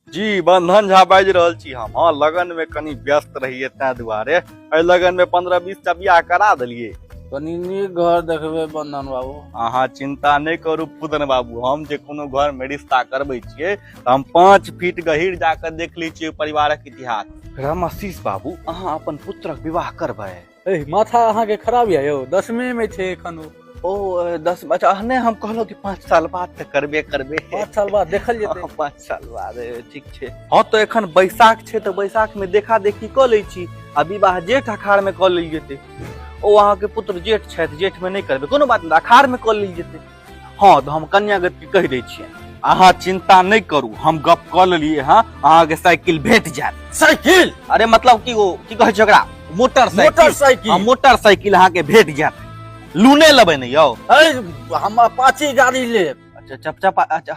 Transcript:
जी बंधन झा बाजि रहल छी हम। हँ, लगन में कनी व्यस्त रहिए तैं दुआरे। एहि लगन में 15-20 टा बियाह करा देलिए। कनी नीक घर देखबै बंधन बाबू। अहाँ चिंता नहि करू फूदन बाबू, हम जे कोनो घर में रिश्ता करबै छियै तऽ हम 5 फीट गहीर जाकऽ देख लै छियै परिवारक इतिहास। रामाशीष बाबू, अहाँ अपन पुत्रक विवाह करबै? ए, माथा अहाँके खराब यऽ यौ, 10वीं में छै एखन ओ। ओ 10, अच्छा, नहि हम कहलहुँ कि 5 साल बाद तऽ करबे करबे। 5 साल बाद देखल जेतै। हँ, 5 साल बाद, ठीक छै। हँ तऽ एखन बैसाख छै तऽ बैसाख में देखा देखी कऽ लै छी आ विवाह जेठ अखाड़ में कऽ लेल जेतै। ओ अहाँके पुत्र जेठ छथि, जेठ में नहि करबै, कोनो बात नहि, अखाड़ में कऽ लेल जेतै। हँ तऽ हम कन्यागत के कहि दै छियै, अहाँ चिंता नहि करू, हम गप कऽ लेलियै हँ, अहाँके साइकिल भेट जायत। साइकिल? अरे मतलब कि ओ की कहै छै ओकरा, मोटरसाइकिल। मोटरसाइकिल। हँ, मोटरसाइकिल अहाँके भेट जायत। लूने लेबै ने यौ? अरे हम अपाची गाड़ी लेब। अच्छा, चप चप, अच्छा